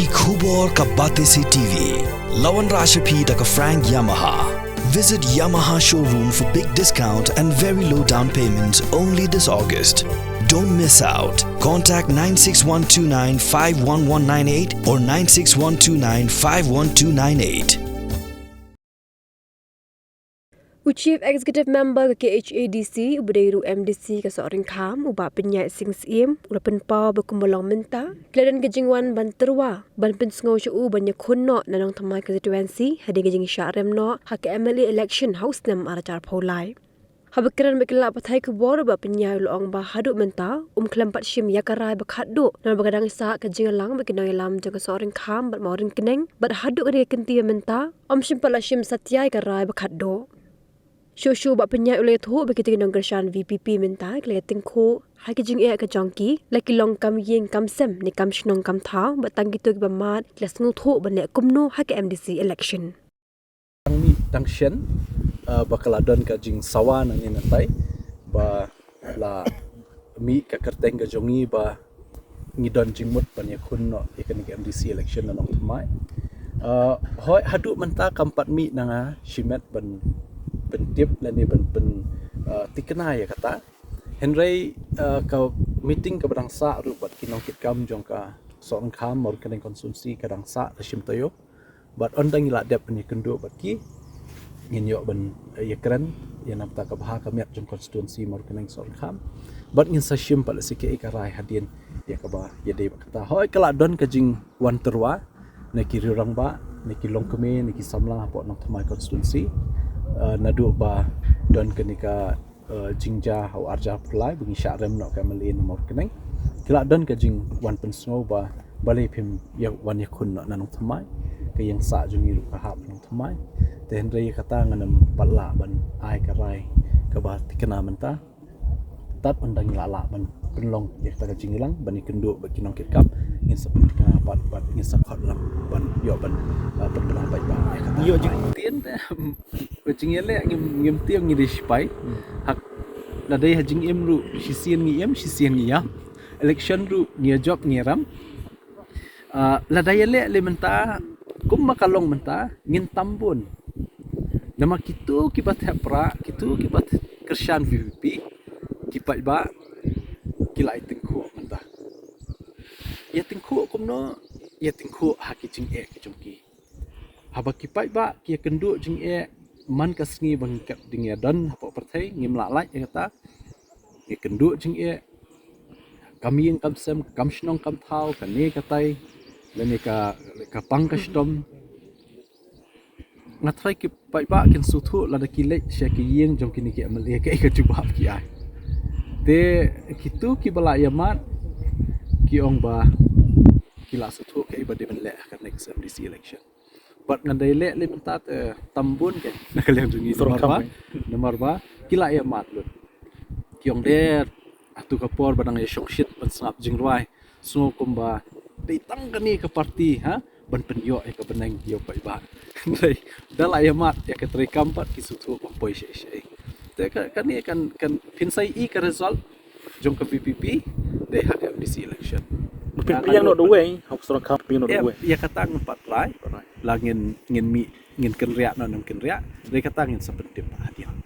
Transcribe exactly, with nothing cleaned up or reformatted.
Ki khubor ka Batesi T V. La wanrah sha phi da ka Frank Yamaha. Visit Yamaha showroom for big discount and very low down payment only this August. Don't miss out. Contact nine six one two nine five one one nine eight or nine six one two nine five one two nine eight. U Chief Executive Member ka K H A D C, uba dei ruh M D C ka Sohryngkham, u Bah Pynïaid Sing Syiem, u la pynpaw ba kumba long mynta, ki la don ka jingwan ban tyrwa ban pynsngew sha u ban ïakhun noh na nongthymmai constituency hadien ka jingshah rem noh ha ka M L A election ha u snem ar hajar arphew lai. Haba kren bad ki lad pathai khubor, u Bah Pynïaid u la ong ba haduh mynta um khlem pat shim ïa ka rai ba khatduh, namar ba ka dang sah ka jingïalang bad ki nongïalam jong ka Sohryngkham bad Mawryngkneng, bad haduh kane ka kynti mynta um shym pat la shim satia ïa ka rai ba khatduh. Shuh shuh u Bah Pynïaid u la ïathuh ba kito ki nongkyrshan V P P mynta ki la ïatyngkhuh ha ki jingeh ka jong ki, la ki long kam ïing kam sem ne kam shnong kam thaw, bad tang kito kiba mad ki la sngewthuh ban leh kumno ha ka M D C election. Tang mih tang shen, uh, ba ka la don ka jingsawa nangne nantai, ba la mih ka kyrteng ka jong ngi ba ngi don jingmut ban ïakhun noh ïa kane ka M D C election na nongthymmai. Uh, hooid, haduh mynta kam pat mih na nga shimet ban pyntip lane ban pyn, uh, thikna ïa kata. Hynrei, uh, ka meeting kaba dang sah ruh bad ki nongkitkam jong ka Sohryngkham Mawryngkneng constituency ka dang sah da shim taïew. Bad ynda ngi la dep ban ïakynduh bad ki, ngin ïoh ban, eh, ïakren ïa na bynta ka bha ka miat jong constituency Mawryngkneng Sohryngkham. Bad ngin sa shim pat lehse kaei ka rai hadien ïa kaba ïadei bad kata. Hooid, ka la don ka jingwan tyrwa na ki rangbah, na ki longkmie, na ki samla hapoh nongthymmai constituency. Eh, naduh ba don kane ka, eh, jingjia ha u ar hajar arphew lai ba ngi shah rem noh ka M L A na Mawryngkneng. Ki la don ka jingwan pynsngew ba balei phim ïa wan ïakhun noh na nongthymmai. Ka ïing sah jong ngi ruh ka hap nongthymmai. Te hynrei ïa kata ngan ym pat lah ban ai ka rai kaba thikna mynta. Tad ynda ngi la lah ban pynlong ïa kata ka jingïalang ban ïakynduh bad ki nongkitkam, ngin sa pynthikna pat bad ngin sa khot lang ban ïoh ban, uh, pynbna paidbah ïa kata. Ïoh jingtien te. Ka jingïaleh ngim, ngim tieng ngi dei sipai. Hmm. Hak, lada ha jingim ruh shisien ngi im, shisien ngi ïam. Election ruh ngi ïa jop ngi ïa rem. Ah, lada ïaleh lei mynta kumba ka long mynta, ngin tam bun. Namar kito kiba thep rah, kito kiba th-, kyrshan V P P, ki paidbah ki la ïatyngkhuh mynta. Ïatyngkhuh kumno? Ïatyngkhuh ha ki jingeh ki jong ki. Haba ki paidbah ki ïakynduh jingeh man ka sngi ba ngi kat ding ïa don hapoh pyrthei, ngim lah lait ïa kata. Ïakynduh jingeh, kam ïing kam sem, kam shnong kam thaw, kane katai, lane ka, ka pang ka shitom. Nga tharai ki paidbah kin sngewthuh lada ki leit sha ki ïing jong kine ki M L A kaei ka jubab ki ai. Te kito kiba la ïamad ki ong ba ki la sngewthuh kaei ba dei ban leh ha ka next M D C election. Bad ngan dei leh lei mynta te tam bun ke na ka liang jong ngi. Namar ba, namar ba ki la ïamad lut. Ki ong de, atu ka por ba dang ïa shongshit ban sngap jingrwai, sngew kumba dei tang kane ka party, ha, ban pynïoh ïa ka bneng ïa u paidbah. Hynrei da la ïamad ïa ka treikam pat ki sngewthuh ba poi shaei shaei. Te ka, kane kan, kan phin sa ïohi ka result jong ka V P P dei ha ka M D C election. Phin pynïang noh da uwei, ha u Sohryngkham pynïang noh da uwei. Ïa kata ngam pat rai. La ngin, ngin mih, ngin kynriah noh, ngin kynriah. Dei kata ngin sa pyntip hadien.